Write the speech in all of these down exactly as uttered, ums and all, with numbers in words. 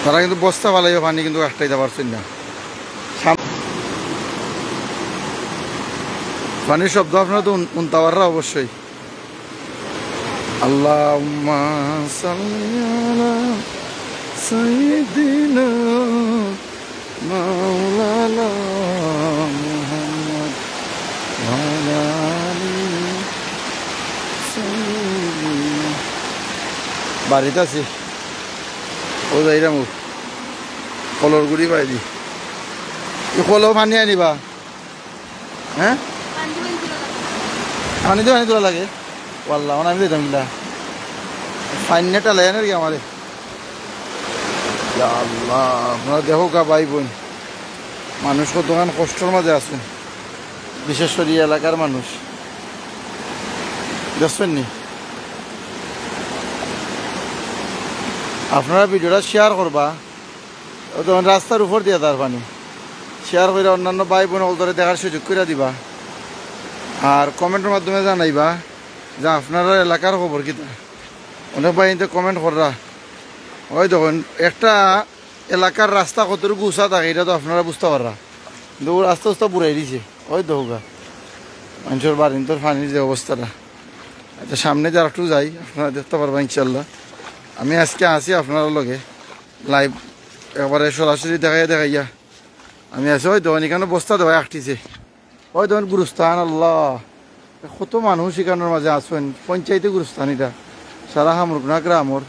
তারা কিন্তু বস্তা ফালাইয়া পানি কিন্তু আটকাইতা পারছইন না। সাম-, পানির শব্দ আপনারা তো উন-, উনতা পাররা অবশ্যই। আল্লাহুম্মা সাল্লি আলা সাইয়্যিদিনা মাওলানা মুহাম্মদ ওয়া আলা আলি সাইয়্যিদিনা। বাড়িত আছি। ও যাইরাম ও। কলর গুড়ি বাইদি। ই কলো পানি আনিবা? হ্যাঁ? পানি তো পানি তোলা লাগে। ওয়াল্লাহ, মানে আমি দিতাম না। ফাইন নেটা লেন আর কি আমারে। ইয়া আল্লাহ, আপনারা দেখো গা ভাই বোন, মানুষ কতখান কষ্টর মাঝে আছেন, বিশেষ করে এই এলাকার মানুষ। দেখছেন নি? আপনারা ভিডিওটা শেয়ার করবা। ও তো রাস্তার উপর দিয়া তার পানি। শেয়ার কইরা অন্যান্য ভাই বোন অকলরে দেখার সুযোগ কইরা দিবা। আর কমেন্টের মাধ্যমে জানাইবা যে আপনারা এলাকার খবর কিতা। অনেক ভাই ইনতে কমেন্ট কররা। ওই দেখুন, একটা এলাকার রাস্তা কতটুকু উঁচা থাকে, এটা তো আপনারা বুঝতা পাররা। কিন্তু ও রাস্তা উস্তা বুড়াই দিছে। ওই দেখো গা, মানুষের বাড়িন্তর পানির যে অবস্থাটা। আচ্ছা, সামনে যে আরেকটু যাই, আপনারা দেখতা পারবা ইনশাল্লাহ। আমি আজকে আছি আপনারার লগে লাইভ, একবারে সরাসরি দেখাইয়া দেখাইয়া আমি আছি। ওই দেখুন, এখানো বস্তা দেওয়া আটকিছে। ওই দেখুন গুরুস্থান, আল্লাহ, কত মানুষ এখানোর মাঝে আছেন। পঞ্চায়েতে গুরুস্থান এটা, সারা হামরুকনা গ্রামর।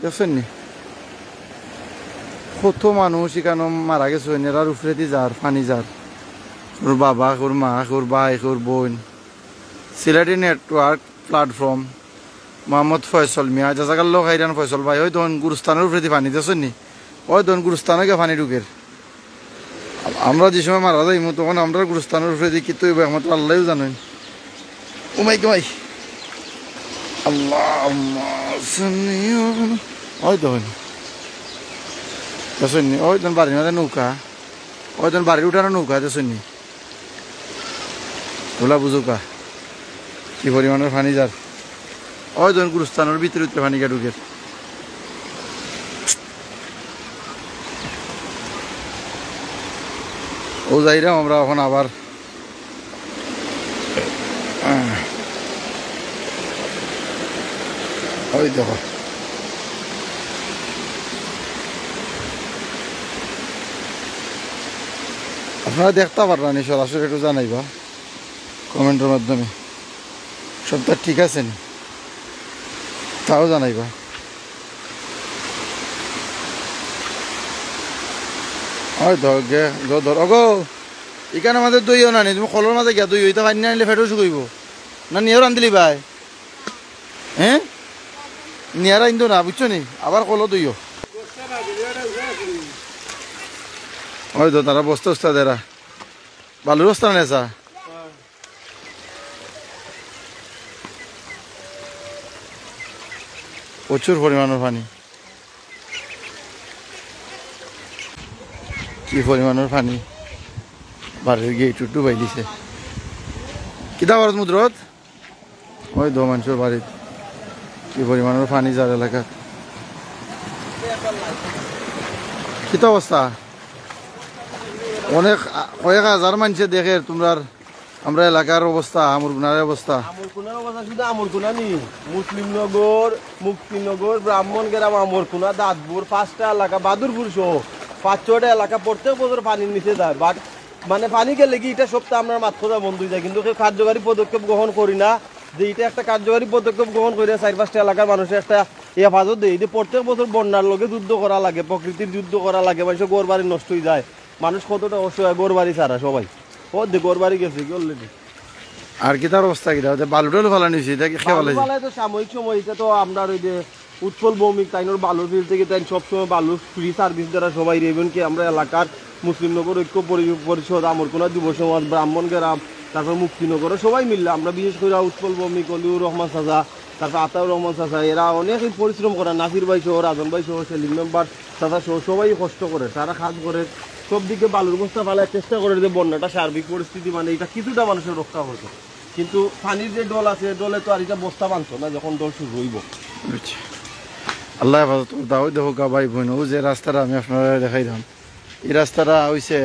দেখছেন নি? কত মানুষ এখানো মারা গেছেন, এরার উপরেদি যার, পানি যার। ওর বাবা, ওর মা, ওর ভাই, ওর বোন। সিলেটি নেটওয়ার্ক প্ল্যাটফর্ম, মোহাম্মদ ফয়সল মিয়া, জাজাকাল্লাহ খাইরান ফয়সল ভাই। ওই দেখুন গুরুস্থানর উপরেদি পানি, দেখছেন নি? ওই দেখুন গুরুস্থানো গিয়া পানি ঢুকের। আমরা যে সময় মারা যাইমু, তখন আমরার গুরুস্থানর উপরেদি কিতা অইবো একমাত্র আল্লায়উ জানইন। ও মাই গো মাই। আল্লাহুম্মা সাল্লি আলা-, ওই দেখুন। দেখছেন নি? ওই দেখুন বাড়ির মাঝে নৌকা। ওই দেখুন বাড়ির উঠানো নৌকা, দেখছেন নি? ওলা বুঝুকা। কি পরিমাণর পানি যার। ওই দেখুন গুরুস্থানর ভিতরে ভিতরে পানি গিয়া ঢুকের। ও যাইরাম আমরা এখন আবার। ওই দেখো। আপনারা দেখতা পাররা নি, সরাসরি একটু জানাইবা কমেন্টের মাধ্যমে। সবটা ঠিক আছে নি? তাও জানাইবা। ওই ধর গে, ধর, ধর। ওগো, এখানো মাঝে দইও না নি, তুমি কলর মাঝে গিয়া দইও, ইতা পানি না নিলে পেটও শুকাইবো। না নিয়েও রান্ধিলি ভাই। হ্যাঁ? নিয়ারা ইন্দু না, বুঝছো নি? আবার কলো দইও। ওই তো তারা বস্তা উস্তা দেরা। বালুর বস্তা নেছা। প্রচুর পরিমাণর পানি। কি পরিমাণর পানি। বাড়ির গেট উঠু বাইলিছে। কিতা করত মুদ্রত? ওই দো মানুষের বাড়িত কি পরিমাণের পানি যার এলাকাত। কিতা অবস্থা? অনেক, আ, কয়েক হাজার মানুষে দেখের তোমরার, আমরা এলাকার অবস্থা, আমরকুনার অবস্থা। আমরকুনার অবস্থা শুধু আমরকুনা নি, মুসলিমনগর, মুক্তিনগর, ব্রাহ্মণগ্রাম, আমরকুনা, দাঁতপুর, পাঁচটা এলাকা, বাদুরপুর সহ পাঁচ ছয়টা এলাকা প্রত্যেক বছর পানির নিচে যায়। বাট মানে পানি গেলে কি ইটা সপ্তাহ আমরা মাত কথা বন্ধ অই যায়, কিন্তু কেউ কার্যকারী পদক্ষেপ গ্রহণ করি না। যে ইটা একটা কার্যকারী পদক্ষেপ গ্রহণ করি, চাইর পাঁচটা এলাকার মানুষরে একটা হেফাজত দেই। এই যে প্রত্যেক বছর বন্যার লগে যুদ্ধ করা লাগে, প্রকৃতির যুদ্ধ করা লাগে, মানুষের ঘর বাড়ি নষ্ট অই যায়, মানুষ কতটা অসহায়, ঘর বাড়ি ছাড়া সবাই। ও দে ঘর বাড়ি গেছে কি already। আর কিতার অবস্থা কিতা? ওই যে বালু টালু ফালানি অইছে, ইটা কি খেয়ে বালু ফালাইছে? ফালায় তো সাময়িক সময়, ইটা তো আমরার ওই যে উৎপল ভৌমিক তাইনর বালুর ফিল্ড থাকি তাইন সবসময় বালুর ফ্রি সার্ভিস দেরা সবাইরে, even কি আমরা এলাকার মুসলিমনগর ঐক্য পরি-, পরিষদ, আমরকুনা যুব সমাজ, ব্রাহ্মণগ্রাম, তারপর মুক্তিনগর সবাই মিললে আমরা বিশেষ করি উৎপল ভৌমিক, অলিউর রহমান চাচা, তারপর আতাউর রহমান চাচা, এরা অনেক পরিশ্রম করের, নাসির ভাই সহ, রাজন ভাই সহ, সেলিম মেম্বার, চাচা সহ সবাই কষ্ট করের, তারা কাজ করের, সব দিকে বালুর বস্তা ফালায় চেষ্টা করের যে বন্যাটা সার্বিক পরিস্থিতি মানে ইটা কিছুটা মানুষের রক্ষা করতো। কিন্তু পানির যে ঢল আছে, ঢলে তো আর ইটা বস্তা বানতো না যখন ঢল শুরু অইবো। আচ্ছা। আল্লায় হেফাজত করতা। ওই দেখউক্কা ভাই বইন, অউ যে রাস্তাটা আমি আপনারারে দেখাইরাম, ই রাস্তাটা অইছে,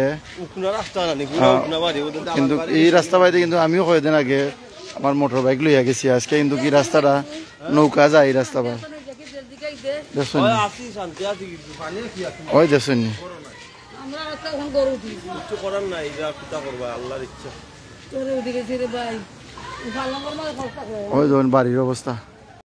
উকনা রাস্তা না নি, পুরা হ্যাঁ, উকনা বাড়ি, ওদের দালান কিন্তু বাড়ি। ই রাস্তা বাইদি কিন্তু আমিও কয়দিন আগে আমার মোটর বাইক লইয়া গেছি। আজকে কিন্তু কি রাস্তাটা নৌকা যায় ই রাস্তা বায়। দেখছইন ওই নি? আছি, শান্তি আছি, কিন্তু পানি আছি, আছি। ওই দেখছইন নি? আমরা তো এখন গরু উঠি। কিচ্ছু করার নাই, যা কিতা করবা, আল্লাহর ইচ্ছা। গরু উঠে গেছে রে ভাই। পালঙ্গর মাঝে খরচ থাকে। ওই দেখুন বাড়ির অবস্থা।